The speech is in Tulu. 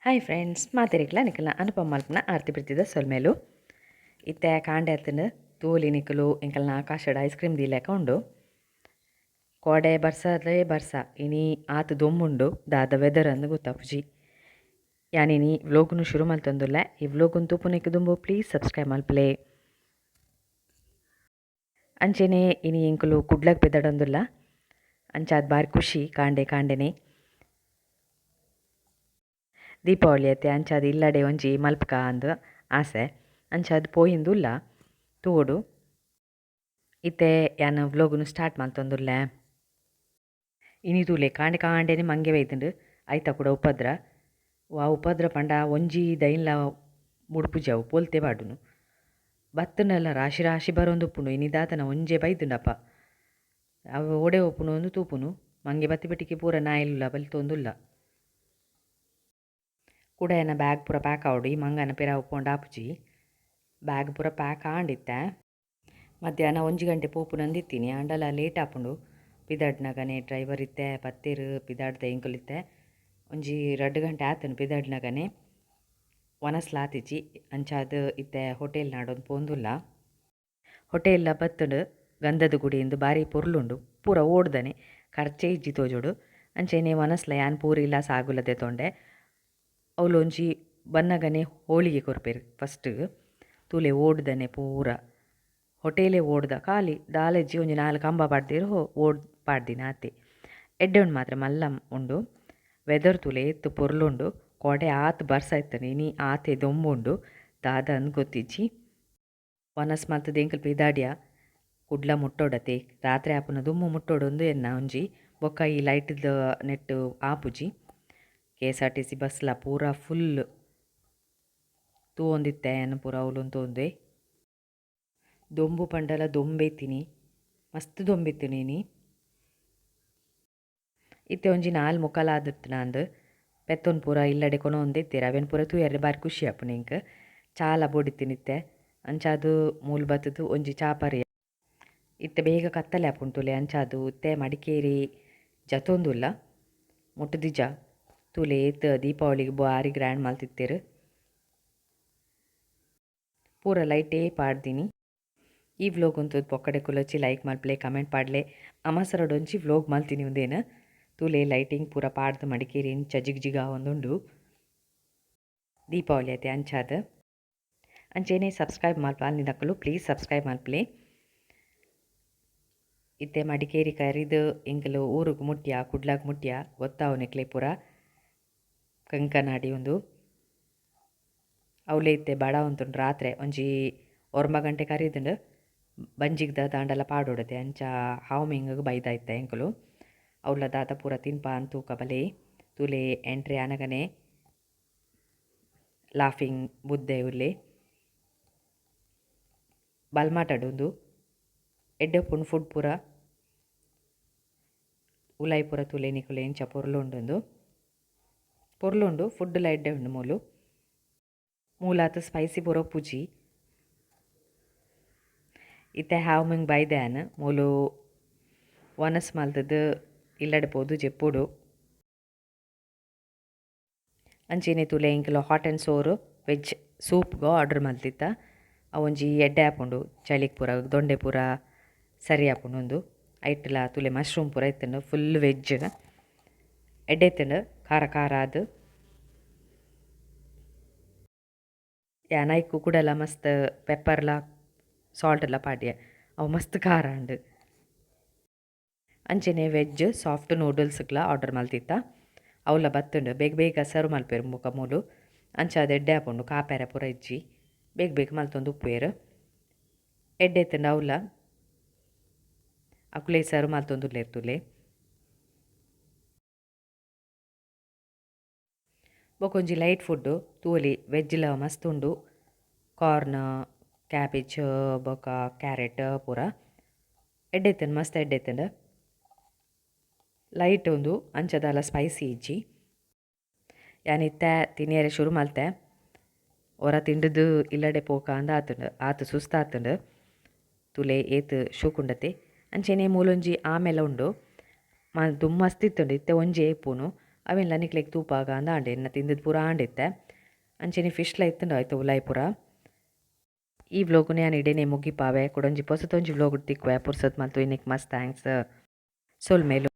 ಹಾಯ್ ಫ್ರೆಂಡ್ಸ್, ಮಾತೆರೆಗ್ಲ ನಿಕಲ್ನ ಅನುಪಮ ಮಲ್ಪುನ ಆರ್ತಿ ಪ್ರೀತಿದ ಸೊಲ್ಮೆಲು. ಇತ್ತೆ ಕಾಂಡೆ ಆತ್ಂಡ್. ತೂಲಿ ನಿಕುಲು ಎಂಕಲ್ನ ಆಕಾಶಡ್ ಐಸ್ ಕ್ರೀಮ್ ದೀಲೆಕ ಉಂಡು. ಕೋಡೆ ಬರ್ಸದೇ ಬರ್ಸ, ಇನಿ ಆತ್ ದೊಂಬುಂಡು. ದಾದ ವೆದರ್ ಅಂದ್ ಗೊತ್ತಾಪುಜಿ. ಯಾನ್ ಇನಿ ವ್ಲೋಗ್ನು ಶುರು ಮಲ್ತೊಂದುಲ್ಲೆ. ಈ ವ್ಲೋಗ್ನ್ ತೂಪುನೆಕ್ ದುಂಬು ಪ್ಲೀಸ್ ಸಬ್ಸ್ಕ್ರೈಬ್ ಮಲ್ಪುಲೆ. ಅಂಚೆನೆ ಇನಿ ಎಂಕುಲು ಕುಡ್ಲಗ್ ಪಿದಡೊಂದುಲ್ಲ. ಅಂಚಾದ್ ಬಾರಿ ಖುಷಿ ಕಾಂಡೆ ಕಾಂಡೆನೆ. ದೀಪಾವಳಿ ಅತ್ತೆ, ಅಂಚಾದ್ ಇಲ್ಲಡೆ ಒಂಜಿ ಮಲ್ಪುಕ ಅಂದ್ ಆಸೆ. ಅಂಚಾದ್ ಪೋಯಿಂದುಲ್ಲ ತೂವೊಡು. ಇತ್ತೆ ಯಾನ್ ವ್ಲೋಗ್ನು ಸ್ಟಾರ್ಟ್ ಮಲ್ತೊಂದುಲ್ಲೆ. ಇನಿ ತೂಲೆ ಕಾಂಡೆ ಕಾಂಡೆನೆ ಮಂಗೆ ಬೈದ್ಂಡ್. ಐತ ಕೂಡ ಉಪದ್ರ. ವಾ ಉಪದ್ರ ಪಂಡ ಒಂಜಿ ದೈನ್ಲ ಬುಡ್ಪುಜಿ ಅವು ಪೊಲ್ತೆ ಪಾಡುನು. ಬತ್ತ್ಂಡಲ ರಾಶಿ ರಾಶಿ ಬರೊಂದುಪ್ಪುಂಡು. ಇನಿ ದಾದನ ಒಂಜೇ ಬೈದ್ಂಡಪ್ಪ. ಅವು ಓಡೆ ಪೋಪುಂಡು ಅಂದ್ ತೂಪುನು. ಮಂಗೆ ಬತ್ತಿ ಬಟ್ಟಿಗೆ ಪೂರ ನಾಯಿಲುಲ ಬಲ್ತೊಂದುಲ್ಲ. ಕುಡ ಎನ್ನ ಬ್ಯಾಗ್ ಪೂರ ಪ್ಯಾಕ್ ಆವೊಡು. ಈ ಮಂಗನ ಪಿರವು ಪೋಂಡ ಆಪುಜಿ. ಬ್ಯಾಗ್ ಪೂರ ಪ್ಯಾಕ್ ಆಂಡಿತ್ತೆ. ಮಧ್ಯಾಹ್ನ 1 ಗಂಟೆ ಪೋಪುನಂದಿತ್ತೀನಿ, ಆಂಡಲ ಲೇಟ್ ಆಪುಂಡು. ಪಿದಡ್ನಗನೆ ಡ್ರೈವರ್ ಇತ್ತೆ ಪತ್ತೇರು ಪಿದಾಡ್ದ ಎಂಕುಲಿತ್ತೆ. ಒಂಜಿ 2 ಗಂಟೆ ಆತುಂಡು ಪಿದಡ್ನಗನೆ. ವನಸ್ಲ ಆತಿಜಿ. ಅಂಚಾದ್ ಇತ್ತೆ ಹೋಟೆಲ್ ನಾಡೊಂದು ಪೋಂದುಲ್ಲ. ಹೋಟೆಲ್ಲ ಬತ್ತುಂಡು. ಗಂಧದ ಗುಡಿ ಇಂದು ಬಾರಿ ಪೊರ್ಲುಂಡು. ಪೂರ ಓಡ್ದನೆ ಖರ್ಚೇ ಇಜ್ಜಿ ತೋಜೊಡು. ಅಂಚೆನೆ ವನಸ್ಲ ಯಾನ್ ಪೂರಿಲ ಸಾಗುಲ ದೆತೊಂಡೆ. ಅವ್ಲೊಂಜಿ ಬನ್ನಗನೆ ಹೋಳಿಗೆ ಕೊರ್ಪೆರ್ ಫಸ್ಟ್. ತೂಲೆ ಓಡ್ದನೆ ಪೂರ. ಹೋಟೆಲೇ ಓಡ್ದ ಖಾಲಿ ದಾಲಜ್ಜಿ ಒಂಜಿ 4 ಕಂಬ ಪಾಡ್ದೆರ್ ಓಡ್ ಪಾಡ್ದಿನ ಆತೆ. ಎಡ್ಡೆ ಉಂಡು ಮಾತ್ರ ಮಲ್ಲ ಉಂಡು. ವೆದರ್ ತೂಲೆ ಏತ್ ಪೊರ್ಲುಂಡು. ಕೋಡೆ ಆತ್ ಬರ್ಸ ಇತ್ತುಂಡು, ಇನಿ ಆತೆ ದೊಂಬುಂಡು. ದಾದ ಅಂದ್ ಗೊತ್ತಿಜ್ಜಿ. ವನಸ್ ಮಲ್ತುದು ಎಂಕುಲು ಪಿದಾಡ್ಯ. ಕುಡ್ಲ ಮುಟ್ಟೊಡತೆ. ರಾತ್ರೆ ಆಪುನ ದುಂಬು ಮುಟ್ಟೊಡೊಂದು ಎನ್ನ ಒಂಜಿ. ಬೊಕ್ಕ ಈ ಲೈಟ್ದ ನೆಟ್ ಆಪುಜಿ. ಕೆಎಸ್ಆರ್ಟಿಸಿ ಬಸ್ಲ ಪೂರ ಫುಲ್. ತೂವೊಂದಿತ್ತೆ ಯಾನ್ ಪೂರ ಅವ್ಲುಂತೊಂದೆ. ದೊಂಬು ಪಂಡಲ ದೊಂಬೆ ಇತ್ತಿನಿ. ಮಸ್ತ್ ದೊಂಬು ಇನಿ. ಇತ್ತೆ ಒಂಜಿ 4 ಮುಕ್ಕಾಲ್ ಆದಿತ್ತ್ಂಡ್. ಪೆತ್ತೊನ್ ಪೂರ ಇಲ್ಲಡೆ ಕೊನೊವೊಂದಿತ್ತೆರ್. ಅವೆನ್ ಪೂರ ತೂಯೆರೆ ಬಾರಿ ಖುಷಿ ಆಪುಂಡು ಎಂಕ್. ಚಾಲ ಬೋಡಿತ್ತಿನಿ ಇತ್ತೆ. ಅಂಚಾದ್ ಮೂಲು ಬತ್ತುದು ಒಂಜಿ ಚಾ ಪರಿಯ. ಇತ್ತೆ ಬೇಗ ಕತ್ತಲೆ ಆಪುಂಡು ತೂಲೆ. ಅಂಚಾದ್ ಇತ್ತೆ ಮಡಿಕೇರಿ ಜತೊಂದುಲ್ಲ. ಮುಟ್ಟುದಿಜ. ತೂಲೆ ಏತ್ ದೀಪಾವಳಿಗ್ ಬಾರಿ ಗ್ರ್ಯಾಂಡ್ ಮಲ್ತಿತ್ತೆರ್. ಪೂರ ಲೈಟೇ ಪಾಡ್ದಿನಿ. ಈ ವ್ಲೋಗ್ ಉಂತುದು ಪೊಕ್ಕಡೆ ಕುಲೊಚಿ ಲೈಕ್ ಮಲ್ಪಲೆ, ಕಮೆಂಟ್ ಪಾಡ್ಲೆ. ಅಮಸರಡೊಂಜಿ ವ್ಲೋಗ್ ಮಲ್ತಿನಿ ಉಂದೇನು. ತೂಲೆ ಲೈಟಿಂಗ್ ಪೂರ ಪಾಡ್ದು ಮಡಿಕೇರಿ ಇಂಚ ಜಿಗ್ ಜಿಗ ಆವೊಂದುಂಡು. ದೀಪಾವಳಿ ಅತೆ ಅಂಚಾದ್. ಅಂಚೆನೆ ಸಬ್ಸ್ಕ್ರೈಬ್ ಮಲ್ಪಾಂದಿನಕುಲು ಪ್ಲೀಸ್ ಸಬ್ಸ್ಕ್ರೈಬ್ ಮಲ್ಪಲೆ. ಇತ್ತೆ ಮಡಿಕೇರಿ ಕರಿದ್ ಎಂಕುಲು ಊರುಗು ಮುಟ್ಯ, ಕುಡ್ಲಗ್ ಮುಟ್ಯ. ಗೊತ್ತಾವು ನಿಕ್ಲೆ ಪೂರ. ಕಂಕನಾಡಿ ಉಂದು. ಅವ್ಲೇ ಇತ್ತೆ ಬಡ ಉಂತುಂಡು ರಾತ್ರೆ ಒಂಜಿ 9 ಗಂಟೆ ಕರಿದ್ಂಡ್. ಬಂಜಿಗ್ ದಾದಾಂಡಲ ಪಾಡೊಡತೆ. ಅಂಚ ಹಾವ್ಮಿಂಗ್ ಬೈದ ಇತ್ತೆ ಎಂಕುಲು. ಅವ್ಲ ದಾದ ಪೂರ ತಿನ್ಪ ಅಂದ್ ತೂಕ ಬಲೆ. ತೂಲೆ ಎಂಟ್ರಿ ಆನಗನೆ ಲಾಫಿಂಗ್ ಬುದ್ಧೆ ಉಲ್ಲೆ. ಬಲ್ಮಾಟಡ್ ಉಂದು. ಎಡ್ಡೆ ಉಪ್ಪುಂಡು ಫುಡ್ ಪೂರ. ಉಲಾಯಿ ಪೂರ ತೂಲೆ ನಿಕುಲು ಎಂಚ ಪೊರ್ಲುಂಡುಂದು. ಪೊರ್ಲುಂಡು ಫುಡ್ ಲ ಎಡ್ಡೆ ಉಂಡು ಮೂಲು. ಮೂಲಾತ್ ಸ್ಪೈಸಿ ಪೂರ ಉಪ್ಪುಜಿ. ಇತ್ತೆ ಹಾವ್ಮಿಂಗ್ ಬೈದೆ ಯಾನ್. ಮೂಲು ವನಸ್ ಮಲ್ತುದು ಇಲ್ಲಡೆ ಪೋದು ಜೆಪ್ಪೊಡು. ಅಂಚೆನೆ ತೂಲೆ ಎಂಕುಲು ಹಾಟ್ ಆ್ಯಂಡ್ ಸೋರ್ ವೆಜ್ ಸೂಪ್ಗ್ ಆರ್ಡರ್ ಮಲ್ತಿತ್ತ. ಅವೊಂಜಿ ಎಡ್ಡೆ ಆಪುಂಡು ಚಳಿಕ್ ಪೂರ ದೊಂಡೆ ಪೂರ ಸರಿ ಆಪುಂಡು ಉಂದು. ಐಟ್ಲ ತೂಲೆ ಮಶ್ರೂಮ್ ಪೂರ ಇತ್ತುಂಡು ಫುಲ್ ವೆಜ್. ಎಡ್ಡೆ ಇತ್ತುಂಡು ಖಾರ ಖಾರ ಆದ್. ಯಾನ್ ಐಕ್ ಕುಡಲ ಮಸ್ತ್ ಪೆಪ್ಪರ್ಲ ಸಾಲ್ಟ್ ಲ ಪಾಡ್ಯೆ ಅವು ಮಸ್ತ್ ಖಾರ ಆಂಡ್. ಅಂಚೆನೆ ವೆಜ್ ಸಾಫ್ಟ್ ನೂಡಲ್ಸ್ಗ್ಲ ಆರ್ಡರ್ ಮಲ್ತಿತ್ತ. ಅವ್ಲ ಬತ್ತುಂಡು ಬೇಗ ಬೇಗ ಸರ್ವ್ ಮಲ್ಪೆರ್ ಬೊಕ ಮೂಲು. ಅಂಚಾದ್ ಎಡ್ಡೆ ಆಪುಂಡು ಕಾಪೆರೆ ಪೂರ ಇಜ್ಜಿ. ಬೇಗ ಬೇಗ ಮಲ್ತೊಂದು ಉಪ್ಪುವೆರ್. ಎಡ್ಡೆ ಇತ್ತುಂಡು ಅವ್ಲ. ಅಕುಲೇ ಸರ್ವ್ ಮಲ್ತೊಂದುಲ್ಲೆರ್ ತೂಲೆ. ಬೊಕೊಂಜಿ ಲೈಟ್ ಫುಡ್ ತೂವೊಲಿ ವೆಜ್ ಲ ಮಸ್ತ್ ಉಂಡು. ಕಾರ್ನ್, ಕ್ಯಾಬೇಜ್ ಬೊಕ ಕ್ಯಾರೆಟ್ ಪೂರ. ಎಡ್ಡೆ ಇತ್ತುಂಡು ಮಸ್ತ್ ಎಡ್ಡೆ ಇತ್ತುಂಡು. ಲೈಟ್ ಉಂದು ಅಂಚ ದಾಲ ಸ್ಪೈಸಿ ಇಜ್ಜಿ. ಯಾನ್ ಇತ್ತೆ ತಿನಿಯೆರೆ ಶುರು ಮಲ್ತೆ. ಒರ ತಿಂಡುದು ಇಲ್ಲಡೆ ಪೋಕ ಅಂದ್ ಆತುಂಡು ಆತ್ ಸುಸ್ತಾತುಂಡು. ತೂಲೆ ಏತ್ ಶೋಕುಂಡತೆ. ಅಂಚೆನೆ ಮೂಲೊಂಜಿ ಆಮೆಲ ಉಂಡು. ದುಂಬು ಮಸ್ತ್ ಇತ್ತುಂಡು ಇತ್ತೆ ಒಂಜೇ ಇಪ್ಪುನು. ಅವೆನ್ಲ ನಿಕ್ಲೆಗ್ ತೂಪಾಗ ಅಂದ್ ಆಂಡ್ ಎನ್ನ ತಿಂದ್ದ್ ಪೂರ ಆಂಡ್ ಇತ್ತೆ. ಅಂಚೆನೆ ಫಿಶ್ಲ ಇತ್ತ್ಂಡ್ ಐತ ಉಲಾಯಿ ಪೂರ. ಈ ವ್ಲೋಗ್ನು ಯಾನ್ ಇಡೆನೆ ಮುಗಿಪಾವೆ. ಕುಡೊಂಜಿ ಪೊಸತೊಂಜಿ ವ್ಲೋಗ್ ತಿಕ್ಕುವೆ. ಪುರ್ಸೊತ್ ಮಲ್ತು ಇನ್ನಿಕ್ ಮಸ್ತ್ thanks. ಸೊಲ್ಮೆಲು.